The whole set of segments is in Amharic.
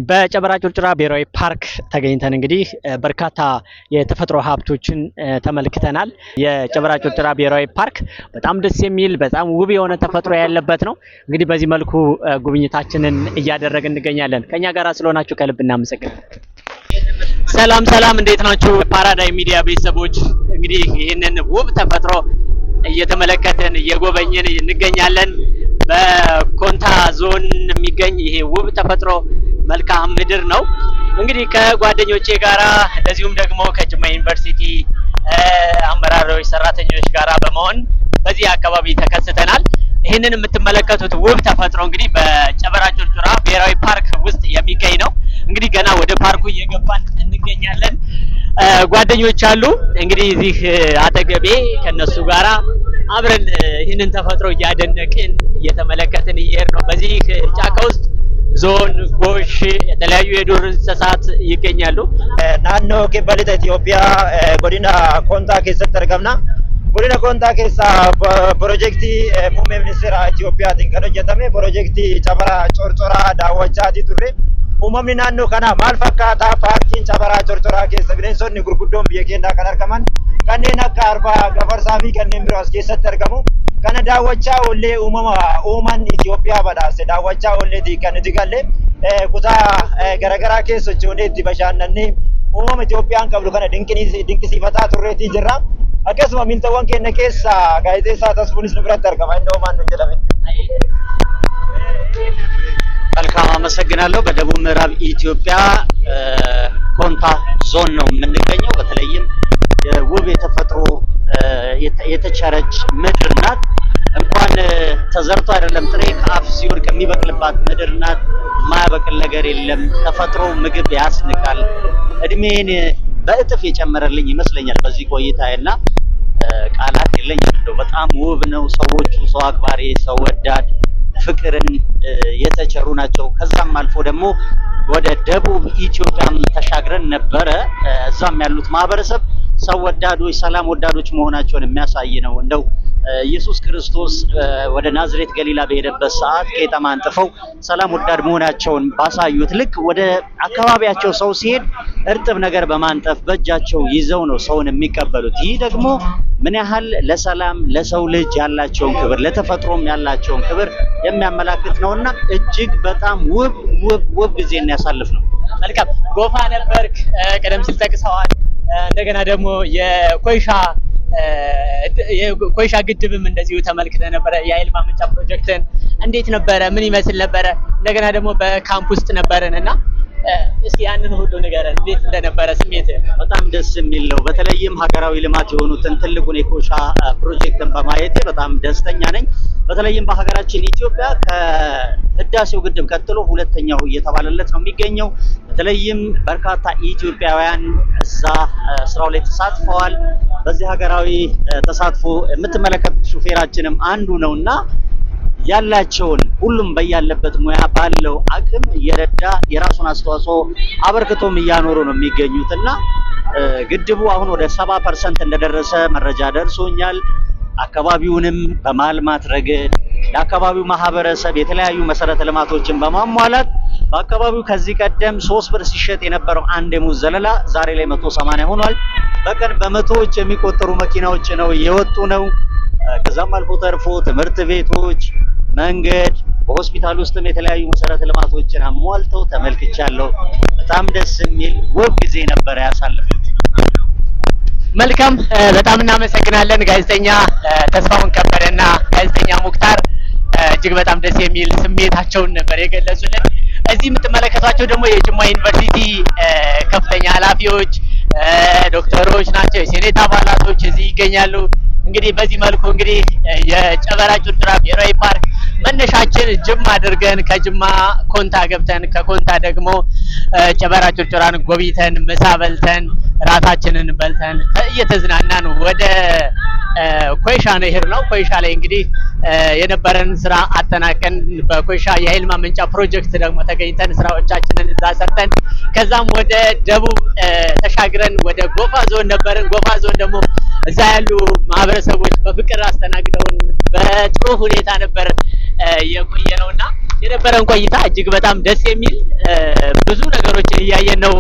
በጨበራ ጩርጩራ ብሔራዊ ፓርክ ተገኝተን እንግዲህ በርካታ የተፈጥሮ ሀብቶችን ተመልክተናል። የጨበራ ጩርጩራ ብሔራዊ ፓርክ በጣም ደስ የሚል፣ በጣም ውብ የሆነ ተፈጥሮ ያለበት ነው። እንግዲህ በዚህ መልኩ ጉብኝታችንን እያደረግን እንገኛለን። ከኛ ጋር ስለሆናችሁ ከልብ እናመሰግናለን። ሰላም ሰላም፣ እንዴት ናችሁ? ፓራዳይም ሚዲያ ቤተሰቦች፣ እንግዲህ ይህንን ውብ ተፈጥሮ እየተመለከትን እየጎበኘን እንገኛለን። በኮንታ ዞን የሚገኝ ይሄ ውብ ተፈጥሮ መልክዓ ምድር ነው። እንግዲህ ከጓደኞቼ ጋራ እንደዚሁም ደግሞ ከጅማ ዩኒቨርሲቲ አመራሮች፣ ሰራተኞች ጋራ በመሆን በዚህ አካባቢ ተከስተናል። ይህንን የምትመለከቱት ውብ ተፈጥሮ እንግዲህ በጨበራ ጩርጩራ ብሔራዊ ፓርክ ውስጥ የሚገኝ ነው። እንግዲህ ገና ወደ ፓርኩ እየገባን እንገኛለን። ጓደኞች አሉ እንግዲህ እዚህ አጠገቤ፣ ከነሱ ጋራ አብረን ይህንን ተፈጥሮ እያደነቅን እየተመለከትን እየሄድን ነው። በዚህ ጫካ ውስጥ ዞን፣ ጎሽ፣ የተለያዩ የዱር እንስሳት ይገኛሉ። Naannoo kibba lixa Itoophiyaa godina Kontaa keessatti argamna. Godina Kontaa keessa piroojeektii muummee ministeera Itoophiyaatiin kan hojjetame piroojeektii Cabara Corcoraa daawwachaatii turre. Uumamni naannoo kanaa maal fakkaata? Paarkiin Cabaraa Corcoraa keessa bineensonni gurguddoon biyya keenyaa kan argaman kanneen akka arbaa, gafarsaa fi kanneen biroo as keessatti argamu. Kana daawwachaa oollee, uumama uumaan Itoophiyaa badhaase daawwachaa oolleeti kan nuti galle. Kutaa garaagaraa keessa sochoonee itti bashannannee uumama Itoophiyaan qabdu kana dinqisiifataa turreetii jirra. Akkasuma miiltawwan keenya keessa gaazexeessaa Tasfuunis nu biratti argama. Inni homaan nu jedhame. መልካም፣ አመሰግናለሁ። በደቡብ ምዕራብ ኢትዮጵያ ኮንታ ዞን ነው የምንገኘው። በተለይም ውብ የተፈጥሮ የተቸረች ምድር ናት። እንኳን ተዘርቶ አይደለም፣ ጥሬ ከአፍ ሲወድቅ የሚበቅልባት ምድር ናት። የማያበቅል ነገር የለም። ተፈጥሮ ምግብ ያስንቃል። እድሜን በእጥፍ የጨመረልኝ ይመስለኛል በዚህ ቆይታ፣ እና ቃላት የለኝም። እንደው በጣም ውብ ነው። ሰዎቹ ሰው አክባሪ፣ ሰው ወዳድ፣ ፍቅርን የተቸሩ ናቸው። ከዛም አልፎ ደግሞ ወደ ደቡብ ኢትዮጵያም ተሻግረን ነበረ። እዛም ያሉት ማህበረሰብ ሰው ወዳዶች፣ ሰላም ወዳዶች መሆናቸውን የሚያሳይ ነው። እንደው ኢየሱስ ክርስቶስ ወደ ናዝሬት ገሊላ በሄደበት ሰዓት ቄጠማ አንጥፈው ሰላም ወዳድ መሆናቸውን ባሳዩት ልክ ወደ አካባቢያቸው ሰው ሲሄድ እርጥብ ነገር በማንጠፍ በእጃቸው ይዘው ነው ሰውን የሚቀበሉት። ይህ ደግሞ ምን ያህል ለሰላም፣ ለሰው ልጅ ያላቸውን ክብር፣ ለተፈጥሮም ያላቸውን ክብር የሚያመላክት ነውና እጅግ በጣም ውብ ውብ ውብ ጊዜ ያሳልፍ ነው። መልካም፣ ጎፋ ነበርክ፣ ቀደም ሲል ጠቅሰዋል። እንደገና ደግሞ የኮይሻ ግድብም እንደዚሁ ተመልክተ ነበረ። የኃይል ማመንጫ ፕሮጀክትን እንዴት ነበረ? ምን ይመስል ነበረ? እንደገና ደግሞ በካምፕ ውስጥ ነበርን እና እስኪ ያንን ሁሉ ንገረን፣ እንዴት እንደነበረ ስሜት። በጣም ደስ የሚል ነው። በተለይም ሀገራዊ ልማት የሆኑትን ትልቁን የኮይሻ ፕሮጀክትን በማየቴ በጣም ደስተኛ ነኝ። በተለይም በሀገራችን ኢትዮጵያ ከህዳሴው ግድብ ቀጥሎ ሁለተኛው እየተባለለት ነው የሚገኘው። በተለይም በርካታ ኢትዮጵያውያን እዛ ስራው ላይ ተሳትፈዋል። በዚህ ሀገራዊ ተሳትፎ የምትመለከቱት ሹፌራችንም አንዱ ነውና ያላቸውን ሁሉም በያለበት ሙያ ባለው አቅም እየረዳ የራሱን አስተዋጽኦ አበርክቶም እያኖሩ ነው የሚገኙት፣ እና ግድቡ አሁን ወደ 70% እንደደረሰ መረጃ ደርሶኛል። አካባቢውንም በማልማት ረገድ ለአካባቢው ማህበረሰብ የተለያዩ መሰረተ ልማቶችን በማሟላት በአካባቢው ከዚህ ቀደም 3 ብር ሲሸጥ የነበረው አንድ የሙዝ ዘለላ ዛሬ ላይ 180 ሆኗል። በቀን በመቶዎች የሚቆጠሩ መኪናዎች ነው እየወጡ ነው። ከዛም አልፎ ተርፎ ትምህርት ቤቶች፣ መንገድ፣ በሆስፒታል ውስጥም የተለያዩ መሰረተ ልማቶችን አሟልተው ተመልክቻለሁ። በጣም ደስ የሚል ውብ ጊዜ ነበረ ያሳለፍኩት። መልካም፣ በጣም እናመሰግናለን ጋዜጠኛ ተስፋሁን ከበደና ጋዜጠኛ ሙክታር፣ እጅግ በጣም ደስ የሚል ስሜታቸውን ነበር የገለጹልን። እዚህ የምትመለከቷቸው ደግሞ የጅማ ዩኒቨርሲቲ ከፍተኛ ኃላፊዎች፣ ዶክተሮች ናቸው። የሴኔት አባላቶች እዚህ ይገኛሉ። እንግዲህ በዚህ መልኩ እንግዲህ የጨበራ ጩርጩራ ብሔራዊ ፓርክ መነሻችን ጅማ አድርገን፣ ከጅማ ኮንታ ገብተን፣ ከኮንታ ደግሞ ጨበራ ጩርጩራን ጎብኝተን፣ ምሳ በልተን፣ ራታችንን በልተን እየተዝናናን ወደ ኮይሻ ነው የሄድነው። ኮይሻ ላይ እንግዲህ የነበረን ስራ አጠናቀን በኮይሻ የኃይል ማመንጫ ፕሮጀክት ደግሞ ተገኝተን ስራዎቻችንን እዛ ሰርተን ከዛም ወደ ደቡብ ተሻግረን ወደ ጎፋ ዞን ነበርን። ጎፋ ዞን ደግሞ እዛ ያሉ ማህበረሰቦች በፍቅር አስተናግደውን በጥሩ ሁኔታ ነበር የቆየ ነውና የነበረን ቆይታ እጅግ በጣም ደስ የሚል፣ ብዙ ነገሮችን እያየን ነው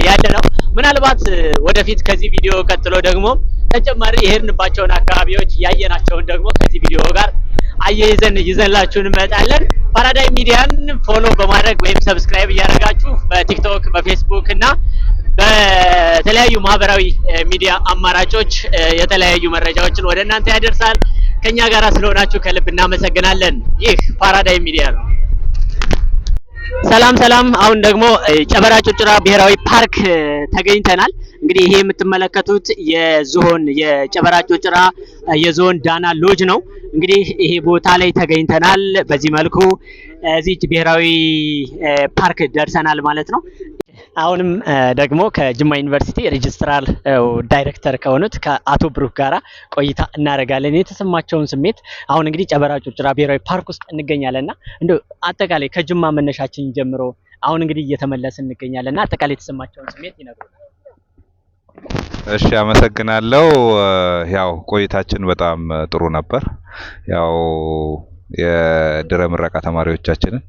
ያለ ነው። ምናልባት ወደፊት ከዚህ ቪዲዮ ቀጥሎ ደግሞ ተጨማሪ የሄድንባቸውን አካባቢዎች ያየናቸውን ደግሞ ከዚህ ቪዲዮ ጋር አያይዘን ይዘንላችሁ እንመጣለን። ፓራዳይም ሚዲያን follow በማድረግ ወይም subscribe እያደረጋችሁ በቲክቶክ፣ በፌስቡክ እና በተለያዩ ማህበራዊ ሚዲያ አማራጮች የተለያዩ መረጃዎችን ወደ እናንተ ያደርሳል። ከኛ ጋር ስለሆናችሁ ከልብ እናመሰግናለን። ይህ ፓራዳይም ሚዲያ ነው። ሰላም ሰላም። አሁን ደግሞ ጨበራ ጩርጩራ ብሔራዊ ፓርክ ተገኝተናል። እንግዲህ ይሄ የምትመለከቱት የዝሆን የጨበራ ጩርጩራ የዝሆን ዳና ሎጅ ነው። እንግዲህ ይሄ ቦታ ላይ ተገኝተናል። በዚህ መልኩ እዚህ ብሔራዊ ፓርክ ደርሰናል ማለት ነው። አሁንም ደግሞ ከጅማ ዩኒቨርሲቲ ሬጅስትራር ዳይሬክተር ከሆኑት ከአቶ ብሩክ ጋራ ቆይታ እናደርጋለን። የተሰማቸውን ስሜት፣ አሁን እንግዲህ ጨበራ ጩርጩራ ብሔራዊ ፓርክ ውስጥ እንገኛለን እና እንደው አጠቃላይ ከጅማ መነሻችን ጀምሮ አሁን እንግዲህ እየተመለስን እንገኛለን እና አጠቃላይ የተሰማቸውን ስሜት ይነግሩናል። እሺ፣ አመሰግናለሁ። ያው ቆይታችን በጣም ጥሩ ነበር። ያው የድህረ ምረቃ ተማሪዎቻችንን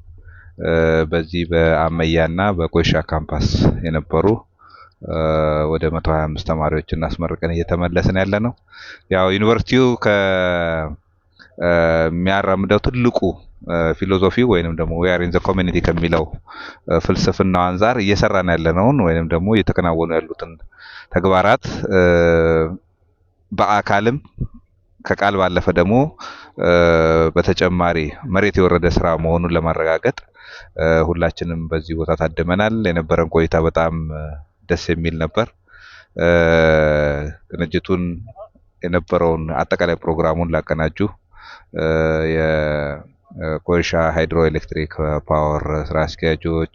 በዚህ በአመያና በቆይሻ ካምፓስ የነበሩ ወደ 125 ተማሪዎችን አስመርቀን እየተመለስን ያለ ነው። ያው ዩኒቨርሲቲው ከሚያራምደው ትልቁ philosophy ወይንም ደግሞ "we are in the community" ከሚለው ፍልስፍናው አንጻር እየሰራን ያለነውን ወይንም ደግሞ እየተከናወኑ ያሉትን ተግባራት በአካልም ከቃል ባለፈ ደግሞ በተጨማሪ መሬት የወረደ ስራ መሆኑን ለማረጋገጥ ሁላችንም በዚህ ቦታ ታድመናል። የነበረን ቆይታ በጣም ደስ የሚል ነበር። ቅንጅቱን የነበረውን አጠቃላይ ፕሮግራሙን ላቀናጁ የኮይሻ hydroelectric power ስራ አስኪያጆች፣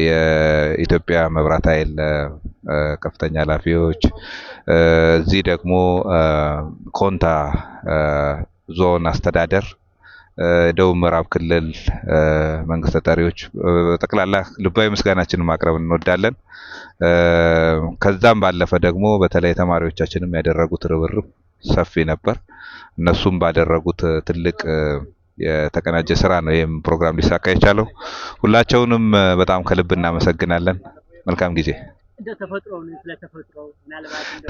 የኢትዮጵያ መብራት ኃይል ከፍተኛ ኃላፊዎች፣ እዚህ ደግሞ ኮንታ ዞን አስተዳደር፣ ደቡብ ምዕራብ ክልል መንግስት ተጠሪዎች ጠቅላላ ልባዊ ምስጋናችንን ማቅረብ እንወዳለን። ከዛም ባለፈ ደግሞ በተለይ ተማሪዎቻችንም ያደረጉት ርብርብ ሰፊ ነበር። እነሱም ባደረጉት ትልቅ የተቀናጀ ስራ ነው ይህም ፕሮግራም ሊሳካ የቻለው። ሁላቸውንም በጣም ከልብ እናመሰግናለን። መልካም ጊዜ።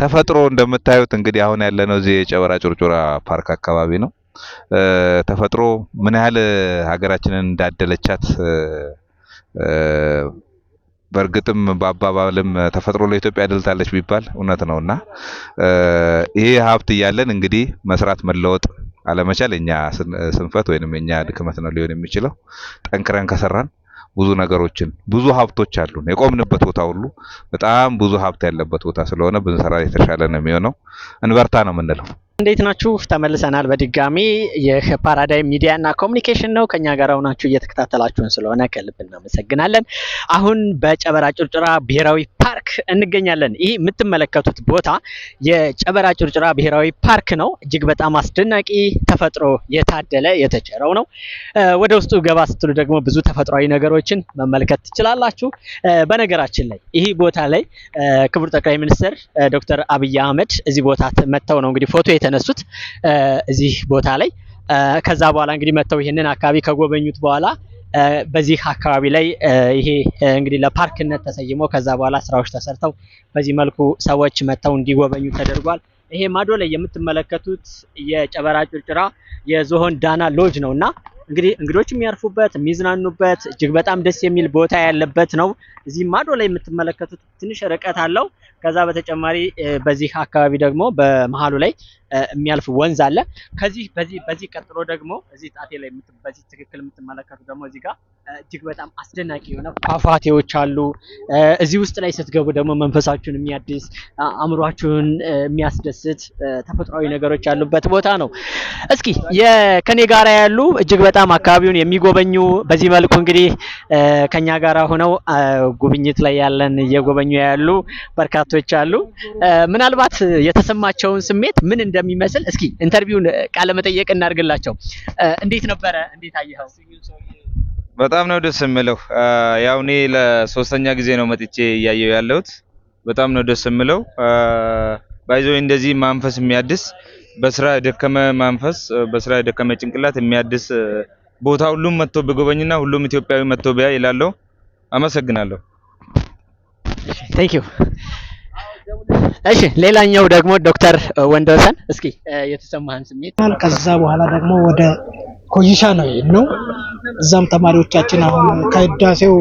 ተፈጥሮ እንደምታዩት እንግዲህ አሁን ያለነው እዚህ የጨበራ ጩርጩራ ፓርክ አካባቢ ነው። ተፈጥሮ ምን ያህል ሀገራችንን እንዳደለቻት፣ በእርግጥም በአባባልም ተፈጥሮ ለኢትዮጵያ አድልታለች ቢባል እውነት ነው እና ይሄ ሀብት እያለን እንግዲህ መስራት መለወጥ አለመቻል የኛ ስንፈት ወይንም የኛ ድክመት ነው ሊሆን የሚችለው። ጠንክረን ከሰራን ብዙ ነገሮችን፣ ብዙ ሀብቶች አሉን። የቆምንበት ቦታ ሁሉ በጣም ብዙ ሀብት ያለበት ቦታ ስለሆነ ብንሰራ የተሻለ ነው የሚሆነው። እንበርታ ነው የምንለው። እንዴት ናችሁ? ተመልሰናል በድጋሚ። ይህ ፓራዳይም ሚዲያ እና ኮሚኒኬሽን ነው። ከኛ ጋር ሆናችሁ እየተከታተላችሁን ስለሆነ ከልብ እናመሰግናለን። አሁን በጨበራ ጩርጩራ ብሔራዊ ፓርክ እንገኛለን። ይህ የምትመለከቱት ቦታ የጨበራ ጩርጩራ ብሔራዊ ፓርክ ነው። እጅግ በጣም አስደናቂ ተፈጥሮ የታደለ የተቸረው ነው። ወደ ውስጡ ገባ ስትሉ ደግሞ ብዙ ተፈጥሯዊ ነገሮችን መመልከት ትችላላችሁ። በነገራችን ላይ ይህ ቦታ ላይ ክቡር ጠቅላይ ሚኒስትር ዶክተር አብይ አህመድ እዚህ ቦታ መጥተው ነው እንግዲህ ፎቶ የተነሱት እዚህ ቦታ ላይ። ከዛ በኋላ እንግዲህ መጥተው ይህንን አካባቢ ከጎበኙት በኋላ በዚህ አካባቢ ላይ ይሄ እንግዲህ ለፓርክነት ተሰይሞ ከዛ በኋላ ስራዎች ተሰርተው በዚህ መልኩ ሰዎች መጥተው እንዲጎበኙ ተደርጓል። ይሄ ማዶ ላይ የምትመለከቱት የጨበራ ጩርጩራ የዝሆን ዳና ሎጅ ነው እና እንግዲህ እንግዶች የሚያርፉበት፣ የሚዝናኑበት እጅግ በጣም ደስ የሚል ቦታ ያለበት ነው። እዚህ ማዶ ላይ የምትመለከቱት ትንሽ ርቀት አለው። ከዛ በተጨማሪ በዚህ አካባቢ ደግሞ በመሃሉ ላይ የሚያልፍ ወንዝ አለ። ከዚህ በዚህ በዚህ ቀጥሎ ደግሞ እዚህ ጣቴ ላይ በዚህ ትክክል የምትመለከቱት ደግሞ እዚህ ጋር እጅግ በጣም አስደናቂ የሆነ ፏፏቴዎች አሉ። እዚህ ውስጥ ላይ ስትገቡ ደግሞ መንፈሳችሁን የሚያድስ፣ አእምሯችሁን የሚያስደስት ተፈጥሯዊ ነገሮች ያሉበት ቦታ ነው። እስኪ ከኔ ጋራ ያሉ እጅግ በጣም አካባቢውን የሚጎበኙ፣ በዚህ መልኩ እንግዲህ ከኛ ጋራ ሆነው ጉብኝት ላይ ያለን እየጎበኙ ያሉ በርካቶች አሉ። ምናልባት የተሰማቸውን ስሜት ምን እንደሚመስል እስኪ interview ን ቃለ መጠየቅ እናድርግላቸው። እንዴት ነበረ? እንዴት አየኸው? በጣም ነው ደስ የሚለው። ያው እኔ ለሶስተኛ ጊዜ ነው መጥቼ እያየው ያለሁት። በጣም ነው ደስ የሚለው። By the way እንደዚህ መንፈስ የሚያድስ በስራ የደከመ መንፈስ፣ በስራ የደከመ ጭንቅላት የሚያድስ ቦታ ሁሉም መጥቶ ቢጎበኝና ሁሉም ኢትዮጵያዊ መጥቶ ቢያይ እላለሁ። አመሰግናለሁ። Thank you። እሺ፣ ሌላኛው ደግሞ ዶክተር ወንደወሰን፣ እስኪ የተሰማህን ስሜት። ከዛ በኋላ ደግሞ ወደ ኮይሻ ነው የሄድነው። እዛም ተማሪዎቻችን አሁን ከህዳሴው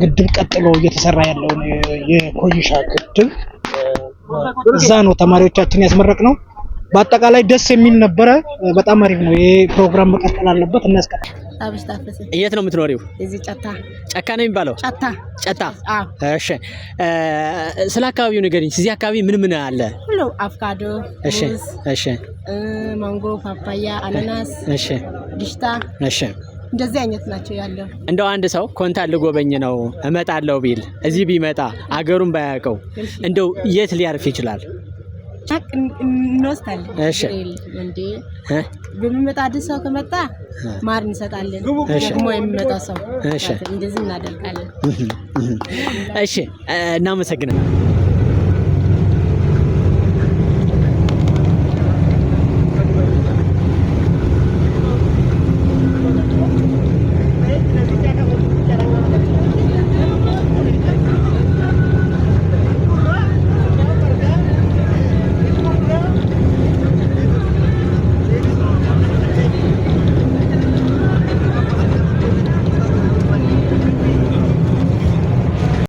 ግድብ ቀጥሎ እየተሰራ ያለውን የኮይሻ ግድብ እዛ ነው ተማሪዎቻችን ያስመረቅነው። በአጠቃላይ ደስ የሚል ነበረ። በጣም አሪፍ ነው። ይሄ ፕሮግራም መቀጠል አለበት። እናስቀጥል። አብሽ ታፈሰ። የት ነው የምትኖሪው? እዚህ ጨታ። ጨካ ነው የሚባለው? ጨታ። ጨታ። አዎ። እሺ፣ ስለ አካባቢው ንገሪኝ። እዚህ አካባቢ ምን ምን አለ? ሁሉ አቮካዶ፣ ሙዝ፣ ማንጎ፣ ፓፓያ፣ አናናስ፣ ግሽታ፣ እንደዚህ አይነት ናቸው ያለው። እንደው አንድ ሰው ኮንታ ልጎበኝ ነው እመጣለሁ ቢል፣ እዚህ ቢመጣ፣ አገሩን ባያውቀው እንደው የት ሊያርፍ ይችላል? እንወስዳለን። እንዴ፣ በሚመጣ አዲስ ሰው ከመጣ ማር እንሰጣለን። ደግሞ የሚመጣ ሰው እንደዚህ እናደርጋለን። እሺ፣ እናመሰግናለን።